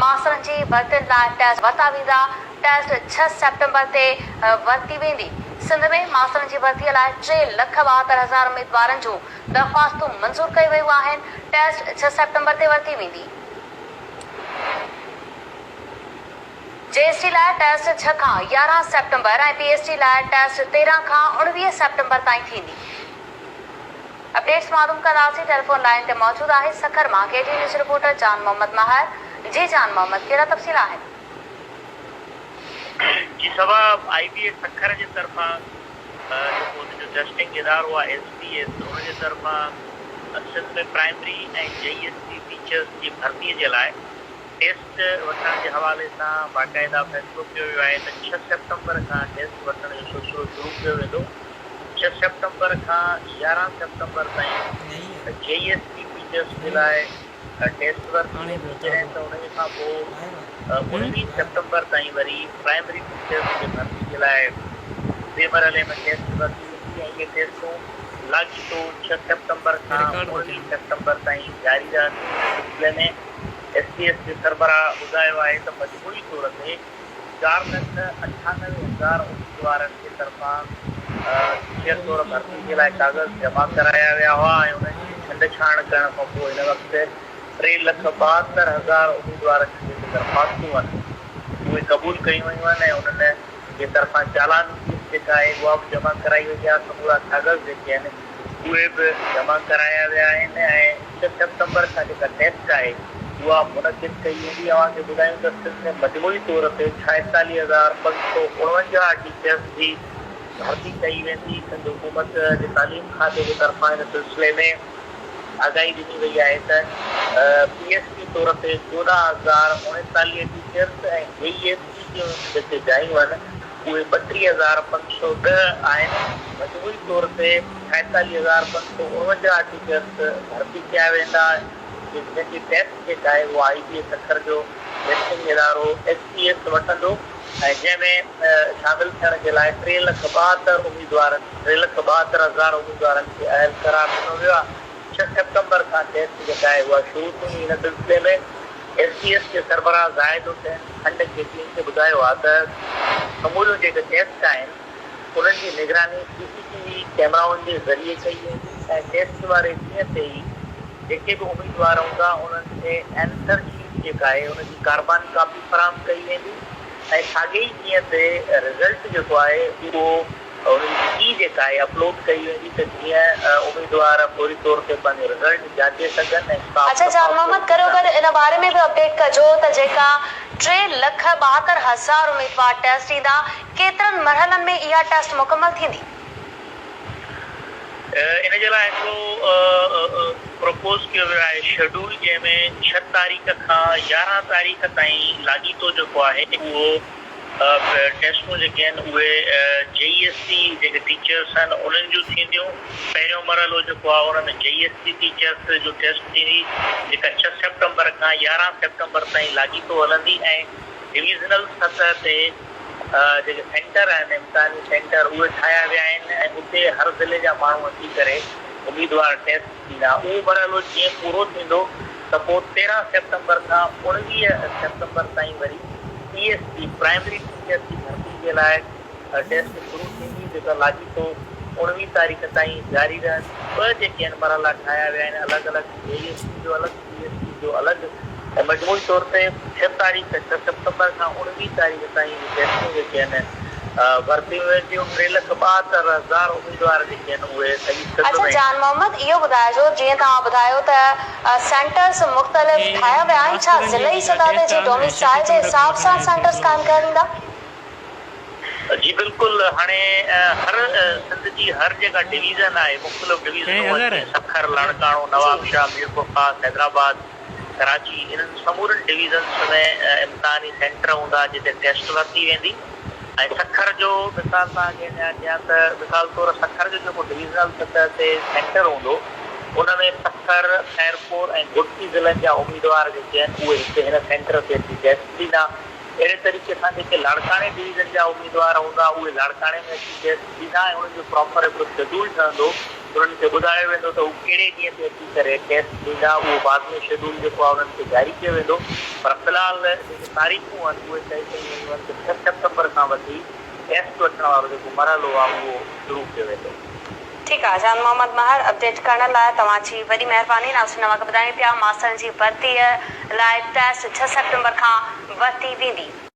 ماسترن جي ڀرتين لاء ٽيسٽ ورتا ويندا، ٽيسٽ ڇهه سيپٽمبر تي ورتي ويندي. سنڌ ۾ ماسترن جي ڀرتي لاء ٽي لک 72 هزار اميدوارن جون درخواستون منظور ڪيون ويون آهن، ٽيسٽ ڇهه سيپٽمبر تي ورتي ويندي. جي ايس ٽي لاء ٽيسٽ ڇهه کان 11 سيپٽمبر ۽ پي ايس ٽي لاء ٽيسٽ 13 کان 19 سيپٽمبر تائين ٿيندي. اپڊيٽس معلوم ڪنداسين ٽيليفون لائين تي موجود آهي سکر مان ڪي ٽي نيوز رپورٽر جان محمد ماهر جي جان محمد ڪهڙا تفصيل آهن. جي سوا آئي بي اي سکر جي طرفان جيڪو ان جو ٽيسٽنگ ادارو آهي ايس پي ايس ان جي طرفان Sindh ۾ primary ۽ J S T teachers جي ڀرتي جي لاء ٽيسٽ وٺڻ جي حوالي سان باقاعده فيصلو ڪيو ويو آهي ته ڇهه سيپٽمبر کان ٽيسٽ وٺڻ جو سلسلو شروع ڪيو ويندو، ڇهه سيپٽمبر کان 11 سيپٽمبر تائين جي ايس ٽي ٽيچرس جي لاء ٽيسٽ ورتي ويندي جڏهن ته ان کان پوء 19 سيپٽمبر تائين وري پرائمري ٽيچرس جي ڀرتي جي لاء ٻئي مرحلي ۾ ٽيسٽ ورتي ويندي ۽ اهي ٽيسٽون لاڳيتو ڇهه سيپٽمبر کان 19 سيپٽمبر تائين جاري رهنديون. ان سلسلي ۾ ايس پي ايس جي سربراهه ٻڌايو آهي ته مجموعي طور تي چار لک 98 هزار اميدوارن جي طرفان ٽيچر طور ڀرتي جي لاء ڪاغذ جمع ڪرايا ويا هئا ۽ انهن جي ڇنڊ ڇاڻ ڪرڻ کانپوء هن وقت ٽي لک 72 هزار اميدوارن جون جيڪي درخواستون آهن اهي قبول ڪيون ويون آهن ۽ انهن جي طرفان چالان فيس جيڪا آهي اها به جمع ڪرائي وئي آهي سمورا ڪاغذ جيڪي آهن اهي به جمع ڪرايا ويا آهن ۽ ڇهه سيپٽمبر کان جيڪا ٽيسٽ آهي اها منعقد ڪئي ويندي. اوهان کي ٻڌايون ته سنڌ ۾ مجموعي طور تي 46,549 ٽيچرز جي ڀرتي ڪئي ويندي. سنڌ حڪومت جي تعليم کاتي جي طرفان ان سلسلي ۾ آگاهي ڏني وئي آهي ته پي ايس پي طور تي 14,039 ٽيچرز ۽ جي اي ايس ٽي جون جيڪي جايون آهن اهي 32,510 آهن، مجموعي طور تي 46,549 ٽيچرس ڀرتي ڪيا ويندا، جن جي ٽيسٽ جيڪا آهي اها آئي بي اي سکر جو ٽيسٽنگ ادارو ايس پي ايس وٺندو ۽ جنهن ۾ شامل ٿيڻ جي لاء ٽي لک 72 اميدوارن ٽي لک 72 هزار اميدوارن کي اهل قرار ڏنو ويو آهي. ڇهه سيپٽمبر کان ٽيسٽ جيڪا آهي اها شروع ٿيندي ان سلسلي ۾ ايس پي ايس جي سربراهه زاهد حسين کنڊ ڪي ٽي اين کي ٻڌايو آهي ته سموريون جيڪي ٽيسٽ آهن انهن جي نگراني سي سي ٽي وي ڪئميرائن جي ذريعي ڪئي ويندي ۽ ٽيسٽ واري ڏينهن تي ئي جيڪي به اميدوار هوندا انهن کي اينسر شيٽ جيڪا آهي ان جي ڪاربان ڪاپي فراهم ڪئي ويندي ۽ ساڳئي ئي ڏينهن تي رزلٽ جيڪو آهي اهو ان جي ڪي جيڪا آهي اپلوڊ ڪئي ويندي ته جيئن اميدوار فوري طور تي پنهنجو رزلٽ جاچي سگهن ۽ صاف اڇا جان شفاف محمد طريقي سان گڏوگڏ ان باري ۾ به اپڊيٽ ڪجو ته جيڪا ٽي لک 72 هزار اميدوار ٽيسٽ ڏيندا ڪيترن مرحلن ۾ اها ٽيسٽ مڪمل ٿيندي؟ ان جي لاء هڪڙو پروپوز ڪيو ويو آهي شيڊول جنهن ۾ ڇهه تاريخ کان 11 تاريخ تائين لاڳيتو جيڪو آهي اهو ٽيسٽون جيڪي آهن اهي جي اي ايس سي جيڪي ٽيچرس آهن انهن جون ٿينديون پهريون مرحلو جيڪو آهي ان ۾ جي اي ايس سي ٽيچرس جون ٽيسٽ ٿيندي جيڪا ڇهه سيپٽمبر کان 11 سيپٽمبر تائين لاڳيتو هلندي ۽ ڊويزنل سطح تي جيڪي سينٽر آهن امتحاني سينٽر اهي ٺاهيا ويا آهن ۽ اتي هر ضلعي جا ماڻهو اچي ڪري اميدوار ٽيسٽ ٿيندا. اهو مرحلو جيئن پورو ٿيندو ته پوء 13 سيپٽمبر کان 19 سيپٽمبر تائين وري P S T, primary teacher, جي ڀرتي جي لاء ٽيسٽ شروع ٿيندي جيڪا لاڳيتو 19 تاريخ تائين جاري رهندي. ٻه جيڪي آهن مرحلا ٺاهيا ويا آهن الڳ الڳ جي اي ايس ٽي جو الڳ پي ايس ٽي جو الڳ ۽ مجموعي طور تي ڇهه تاريخ، ڇهه سيپٽمبر، کان 19 تاريخ تائين اهي ٽيسٽون جيڪي آهن ورتيون وينديون، ٽي لک 72 هزار اميدوار جيڪي آهن اهي سڄي سنڌ اڇا ۾. جان محمد اهو ٻڌائجو جيئن توهان ٻڌايو ته سينٽرز مختلف هي ٺاهيا ويا آهن ڇا ماسترن جي ضلعي جيڪا سطح تي ٽيسٽ جي آهي نه ڇهه ڊوميسائل جي سيپٽمبر کان حساب وٺڻ سان ۽ سينٽرز شروع قائم ڪيا ويندا؟ جي بلڪل هاڻي هر سنڌ جي هر جيڪا ڊويزن آهي مختلف چئين ڊويزنون آهن هزار جيئن سکر، جي لاڙڪاڻو، نوابشاهه، ميرپورخاص، حيدرآباد، ڪراچي انهن سمورن ڊويزنس ۾ امتحاني سينٽر هوندا جتي ٽيسٽ ورتي ويندي ۽ سکر جو مثال توهان کي اڃا ڏيان ته مثال طور سکر جو جيڪو ڊويزنل سطح تي سينٽر هوندو ان ۾ سکر، خيرپور ۽ گهوٽڪي ضلعن جا اميدوار جيڪي آهن اهي هتي هن سينٽر تي اچي ٽيسٽ ڏيندا اهڙي طريقي سان جيڪي لاڙڪاڻي ڊويزن جا اميدوار هوندا اهي لاڙڪاڻي ۾ اچي ٽيسٽ ڏيندا ۽ انهن جو پراپر هڪڙو شيڊول ٺهندو. انهن کي ٻڌايو ويندو ته هو ڪهڙي ڏينهن تي اچي ڪري ٽيسٽ ڏيندا اهو بعد ۾ شيڊول جيڪو آهي انهن کي جاري ڪيو ويندو پر في الحال جيڪي تاريخون آهن اهي طئي ڪيون ويون آهن ته ڇهه سيپٽمبر کان وٺي ٽيسٽ وٺڻ وارو جيڪو مرحلو آهي اهو شروع ڪيو ويندو. ٺيڪ آ جان محمد مهر اپڊيٽ ڪرڻ لاء توهان جي وڏي مهرباني ناظرين اوهان کي ٻڌايون پيا ماسترن جي ڀرتي لاء ٽيسٽ ڇهه سيپٽمبر کان ورتي ويندي.